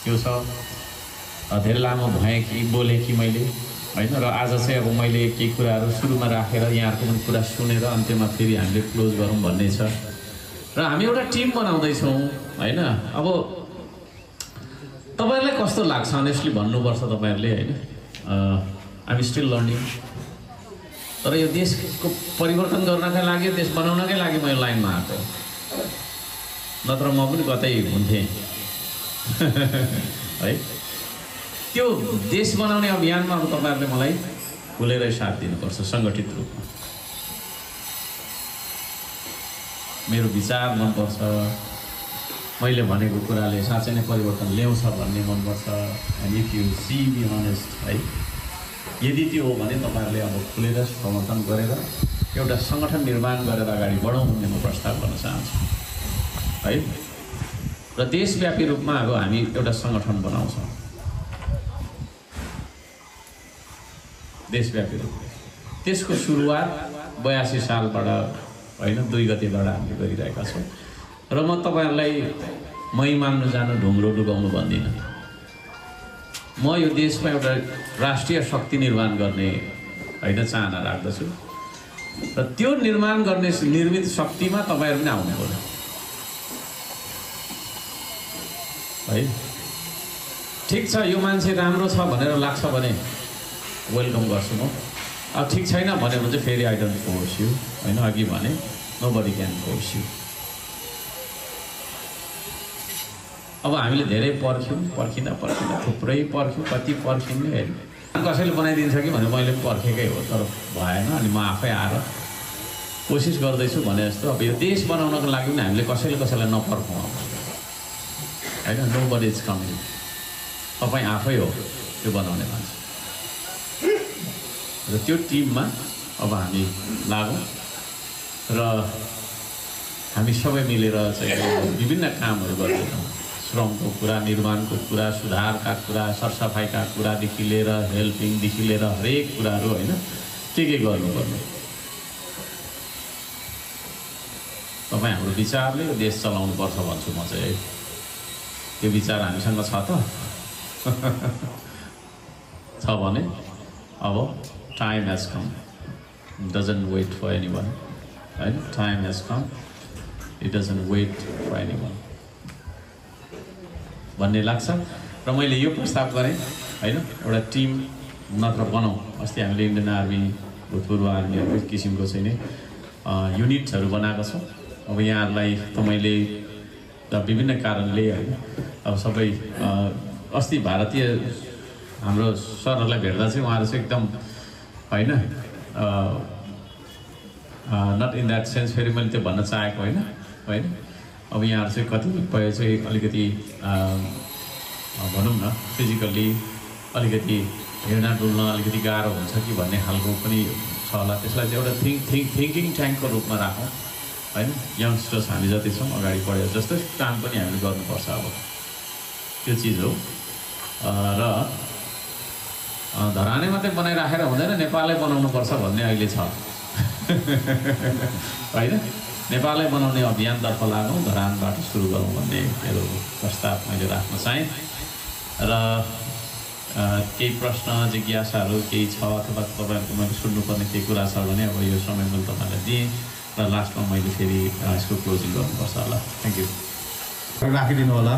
त्यो छ। धेरै लामो भएँ कि बोलेँ कि मैले होइन, र आज चाहिँ अब मैले केही कुराहरू सुरुमा राखेर यहाँहरूको पनि कुरा सुनेर अन्त्यमा फेरि हामीले क्लोज गरौँ भन्ने छ। र हामी एउटा टिम बनाउँदैछौँ होइन। अब तपाईँहरूलाई कस्तो लाग्छ अनेस्टली भन्नुपर्छ तपाईँहरूले होइन। I am still learning. तर यो देशको परिवर्तन गर्नकै लागि, देश बनाउनकै लागि म यो लाइनमा आएको, नत्र म पनि कतै हुन्थेँ है। त्यो देश बनाउने अभियानमा अब तपाईँहरूले मलाई खुलेरै साथ दिनुपर्छ सङ्गठित रूपमा। मेरो विचार मनपर्छ, मैले भनेको कुराले साँच्चै नै परिवर्तन ल्याउँछ भन्ने मनपर्छ। And if you see be honest है, यदि त्यो हो भने तपाईँहरूले अब खुलेर समर्थन गरेर एउटा सङ्गठन निर्माण गरेर अगाडि बढौँ भन्ने म प्रस्ताव गर्न चाहन्छु है। र देशव्यापी रूपमा अब हामी एउटा सङ्गठन बनाउँछौँ, देशव्यापी रूपमा। त्यसको सुरुवात 82 सालबाट होइन, 2 गतेबाट हामीले गरिरहेका छौँ। र म तपाईँहरूलाई मै माग्नु जानु ढुङ्ग्रो डुबाउनु भन्दिनँ। म यो देशमा एउटा राष्ट्रिय शक्ति निर्माण गर्ने होइन चाहना राख्दछु। र त्यो निर्माण गर्ने निर्मित शक्तिमा तपाईँहरू पनि आउनु पर्यो है। ठिक छ, यो मान्छे राम्रो छ भनेर लाग्छ भने वेलकम गर्छु म। अब ठिक छैन भन्यो भने चाहिँ फेरि आई डोन्ट फोर्स यु होइन। अघि भने नोबडी क्यान फोर्स यु। अब हामीले धेरै पर्खिँदा थुप्रै पर्ख्यौँ, कति पर्खिने हेर्नु। कसैले बनाइदिन्छ कि भने मैले पर्खेकै हो, तर भएन। अनि म आफै आएर कोसिस गर्दैछु भने जस्तो। अब यो देश बनाउनको लागि पनि हामीले कसैलाई नपर्खौँ होइन। Nobody is coming. तपाईँ आफै हो त्यो बनाउने मान्छे। र त्यो टिममा अब हामी लागौँ र हामी सबै मिलेर चाहिँ विभिन्न कामहरू गर्दैछौँ। श्रमको कुरा, निर्माणको कुरा, सुधारका कुरा, सरसफाइका कुरादेखि लिएर हेल्पिङदेखि लिएर हरेक कुराहरू होइन, के गर्नुपर्ने। तपाईँ हाम्रो विचारले यो देश चलाउनुपर्छ भन्छु म चाहिँ है। त्यो विचार हामीसँग छ त छ भने अब time has come, doesn't wait for anyone होइन। Time has come, it doesn't wait for anyone भन्ने लाग्छ। र मैले यो प्रस्ताव गरेँ होइन, एउटा टिम नत्र बनाऊँ। अस्ति हामीले इन्डियन आर्मी, भूतपूर्व आर्मीहरूको किसिमको चाहिँ नै युनिट्सहरू बनाएको छौँ। अब यहाँहरूलाई त मैले विभिन्न कारणले होइन, अब सबै अस्ति भारतीय हाम्रो सरहरूलाई भेट्दा चाहिँ उहाँहरू चाहिँ एकदम होइन, नट इन द्याट सेन्स, फेरि मैले त्यो भन्न चाहेको होइन। अब यहाँहरू चाहिँ कतिपय चाहिँ अलिकति भनौँ न फिजिकल्ली अलिकति हिँड्न डुल्न अलिकति गाह्रो हुन्छ कि भन्ने खालको पनि छ होला। त्यसलाई चाहिँ एउटा थिङ्किङ ट्याङ्कको रूपमा राखौँ होइन। यङ्स्टर्स हामी जति छौँ अगाडि बढेर जस्तै काम पनि हामीले गर्नुपर्छ। अब त्यो चिज हो। र धराने मात्रै बनाइराखेर हुँदैन, नेपालै बनाउनुपर्छ भन्ने अहिले छ होइन। नेपालै बनाउने अभियानतर्फ लागौँ, धरानबाट सुरु गरौँ भन्ने मेरो प्रस्ताव मैले राख्न चाहेँ। र केही प्रश्न जिज्ञासाहरू केही छ अथवा तपाईँहरूको मैले सुन्नुपर्ने केही कुरा छ भने अब यो समय मैले तपाईँलाई दिएँ। र लास्टमा मैले फेरि यसको क्लोजिङ गर्नुपर्छ होला। Thank you. राखिदिनु होला।